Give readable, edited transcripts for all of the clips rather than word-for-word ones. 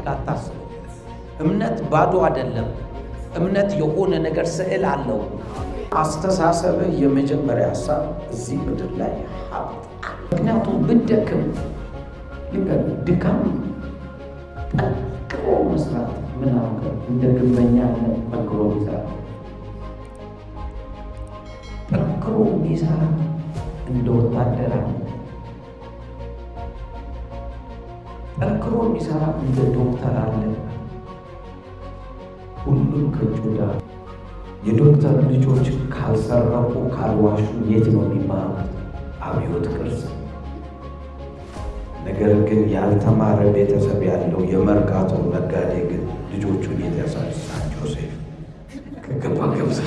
አድርገህ አታስበው። እምነት ባዶ አይደለም። እምነት የሆነ ነገር ስዕል አለው። አስተሳሰብህ የመጀመሪያ ሀሳብ እዚህ ምድር ላይ ሀብት አለ። ምክንያቱም ብደክም ልንገርህ፣ ድካም ጠንክሮ መስራት ምናምን እንደ ግንበኛ ያለ ጠንክሮ የሚሰራ፣ ጠንክሮ የሚሰራ እንደ ወታደር አለ። ጠንክሮ የሚሰራ እንደ ዶክተር አለ። ሁሉም ከእጁ ጋር። የዶክተር ልጆች ካልሰረቁ ካልዋሹ የት ነው የሚማሩት? አብዮት ቅርስ። ነገር ግን ያልተማረ ቤተሰብ ያለው የመርካቶ ነጋዴ ግን ልጆቹን የት ያሳል? ሳን ጆሴፍ ከገባ ገብዘ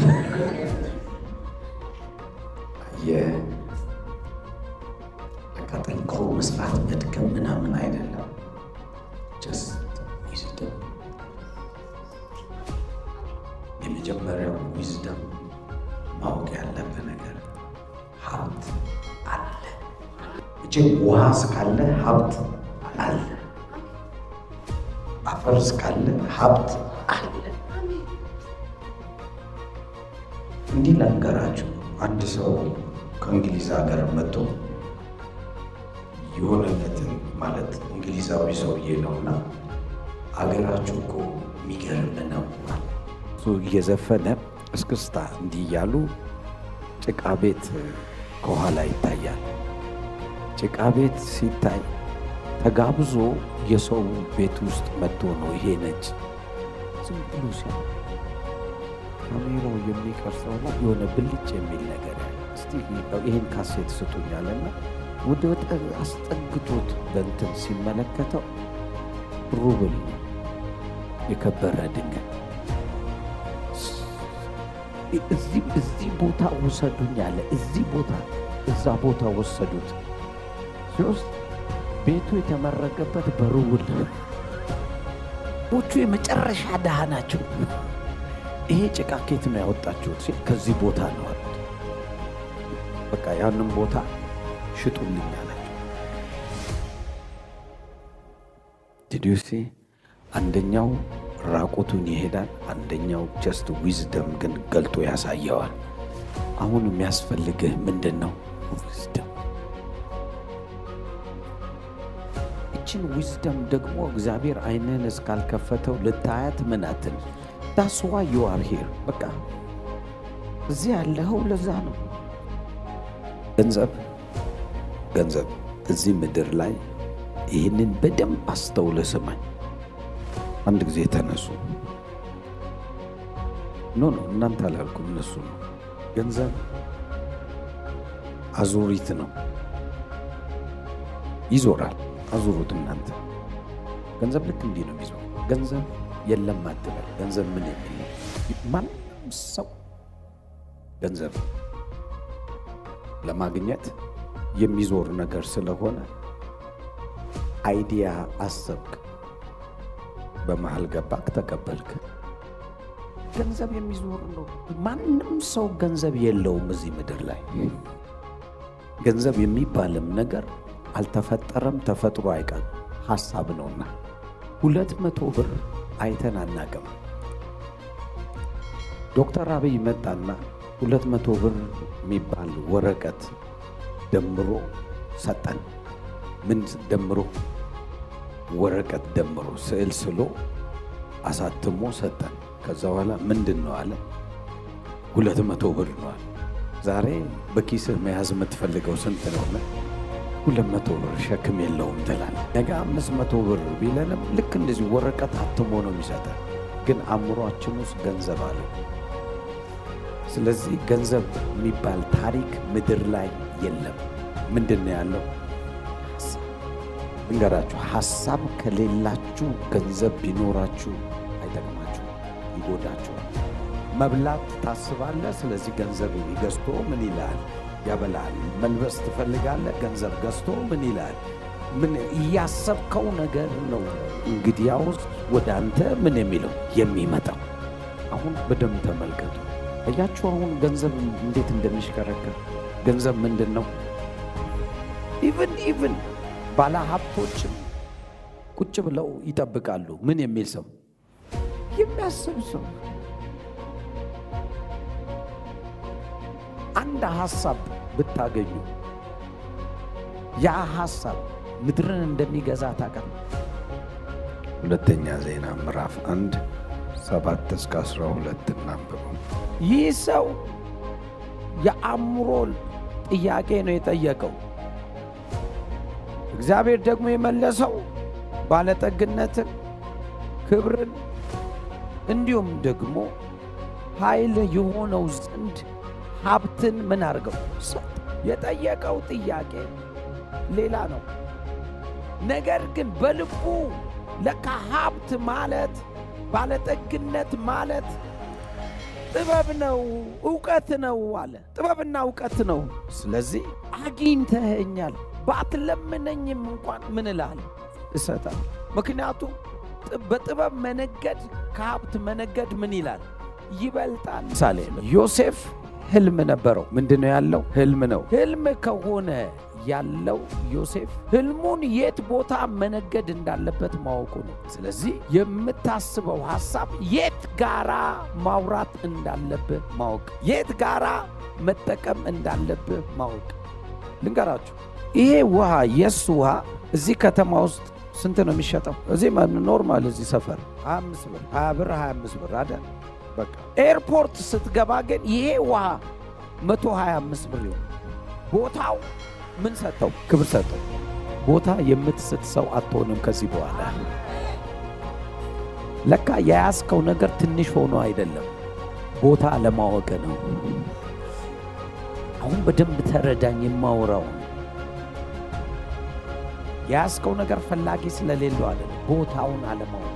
በቃ ጠንክሮ መስራት መድከም ምናምን አይደለም። Just wisdom። የመጀመሪያው wisdom ማወቅ ያለብህ ነገር ሀብት አለ። እጅግ ውሃ እስካለ ሀብት አለ። አፈር እስካለ ሀብት አለ። እንዲህ ልንገራችሁ፣ አንድ ሰው ከእንግሊዝ ሀገር መጥቶ የሆነለትን ማለት እንግሊዛዊ ሰውዬ ነውና አገራችሁ እኮ የሚገርም ነው። እሱ እየዘፈነ እስክስታ እንዲህ እያሉ ጭቃ ቤት ከኋላ ይታያል። ጭቃ ቤት ሲታይ ተጋብዞ የሰው ቤት ውስጥ መጥቶ ነው። ይሄ ነጭ ዝም ብሎ ሲያ ካሜራው የሚቀርጸው ላይ የሆነ ብልጭ የሚል ነገር ያለ፣ እስቲ ይህን ካሴት ስጡኛልና ወደ አስጠግቶት በእንትን ሲመለከተው ruby ነው፣ የከበረ ድንጋይ። እዚህ ቦታ ውሰዱኝ አለ። እዚህ ቦታ እዛ ቦታ ወሰዱት። ሲወስድ ቤቱ የተመረገበት በ ruby ዎቹ የመጨረሻ ድሃ ናቸው። ይሄ ጭቃ ኬት ነው ያወጣችሁት ሲል ከዚህ ቦታ ነው አሉት። በቃ ያንን ቦታ ሽጡልኝ አላቸው። Did you see? አንደኛው ራቁቱን ይሄዳል፣ አንደኛው just wisdom ግን ገልጦ ያሳየዋል። አሁን የሚያስፈልግህ ምንድን ነው? Wisdom። ይችን wisdom ደግሞ እግዚአብሔር ዓይንህን እስካልከፈተው ልታያት ምናትን። That's why you are here። በቃ እዚህ ያለኸው ለዛ ነው። ገንዘብ እዚህ ምድር ላይ፣ ይህንን በደንብ አስተውለህ ስማኝ። አንድ ጊዜ ተነሱ። No, no፣ እናንተ አላልኩም፣ እነሱ ነው። ገንዘብ አዙሪት ነው፣ ይዞራል። አዙሩት እናንተ። ገንዘብ ልክ እንዲህ ነው የሚዞር። ገንዘብ የለም አትበል። ገንዘብ ምን የሚል ነው? ማንም ሰው ገንዘብ ለማግኘት የሚዞር ነገር ስለሆነ idea አሰብክ፣ በመሃል ገባክ፣ ተቀበልክ። ገንዘብ የሚዞር ነው። ማንም ሰው ገንዘብ የለውም እዚህ ምድር ላይ። ገንዘብ የሚባልም ነገር አልተፈጠረም፣ ተፈጥሮ አይቀርም፣ ሀሳብ ነውና 200 ብር አይተን አናቅም። ዶክተር አብይ መጣና 200 ብር የሚባል ወረቀት ደምሮ ሰጠን። ምን ደምሮ? ወረቀት ደምሮ ስዕል ስሎ አሳትሞ ሰጠን። ከዛ በኋላ ምንድን ነው አለ። 200 ብር ነው አለ። ዛሬ በኪስህ መያዝ የምትፈልገው ስንት ነው? 200 ብር ሸክም የለውም ትላለህ። ነገ 500 ብር ቢለንም ልክ እንደዚህ ወረቀት አትሞ ነው የሚሰጠን። ግን አእምሯችን ውስጥ ገንዘብ አለ። ስለዚህ ገንዘብ የሚባል ታሪክ ምድር ላይ የለም። ምንድን ነው ያለው? ልንገራችሁ፣ ሀሳብ ከሌላችሁ ገንዘብ ቢኖራችሁ አይጠቅማችሁም፣ ይጎዳችኋል። መብላት ታስባለህ፣ ስለዚህ ገንዘብ ገዝቶ ምን ይላል? ያበላል። መልበስ ትፈልጋለህ፣ ገንዘብ ገዝቶ ምን ይላል? ምን እያሰብከው ነገር ነው። እንግዲያውስ ወደ አንተ ምን የሚለው የሚመጣው። አሁን በደንብ ተመልከቱ። አያችሁ አሁን ገንዘብ እንዴት እንደሚሽከረከር። ገንዘብ ምንድን ነው? Even ባለሀብቶችም ቁጭ ብለው ይጠብቃሉ። ምን የሚል ሰው? የሚያስብ ሰው። አንድ ሐሳብ ብታገኙ ያ ሐሳብ ምድርን እንደሚገዛ ታውቃለህ። ሁለተኛ ዜና ምዕራፍ 1 7 እስከ 12 እናንብበው። ይህ ሰው የአእምሮ ጥያቄ ነው የጠየቀው። እግዚአብሔር ደግሞ የመለሰው ባለጠግነትን፣ ክብርን እንዲሁም ደግሞ ኃይል የሆነው ዘንድ ሀብትን ምን አድርገው ሰጠ። የጠየቀው ጥያቄ ሌላ ነው። ነገር ግን በልቡ ለካ ሀብት ማለት፣ ባለጠግነት ማለት ጥበብ ነው፣ እውቀት ነው አለ። ጥበብና እውቀት ነው። ስለዚህ አግኝተኸኛል፣ ባትለምነኝም እንኳን ምን እልሃለሁ? እሰጣለሁ። ምክንያቱም በጥበብ መነገድ ከሀብት መነገድ ምን ይላል? ይበልጣል። ምሳሌ ዮሴፍ ህልም ነበረው። ምንድን ነው ያለው? ህልም ነው። ህልም ከሆነ ያለው ዮሴፍ ህልሙን የት ቦታ መነገድ እንዳለበት ማወቁ ነው። ስለዚህ የምታስበው ሐሳብ የት ጋራ ማውራት እንዳለብህ ማወቅ፣ የት ጋራ መጠቀም እንዳለብህ ማወቅ። ልንገራችሁ፣ ይሄ ውሃ፣ የሱ ውሃ እዚህ ከተማ ውስጥ ስንት ነው የሚሸጠው? እዚህ normal እዚህ ሰፈር 25 ብር፣ 20 ብር፣ 25 ብር አይደል? በቃ ኤርፖርት ስትገባ ግን ይሄ ውሃ 125 ብር ይሆናል። ቦታው ምን ሰጠው? ክብር ሰጠው። ቦታ የምትስት ሰው አትሆንም ከዚህ በኋላ። ለካ የያዝከው ነገር ትንሽ ሆኖ አይደለም፣ ቦታ አለማወቅ ነው። አሁን በደንብ ተረዳኝ። የማወራው የያዝከው ነገር ፈላጊ ስለሌለው አይደለም፣ ቦታውን አለማወቅ።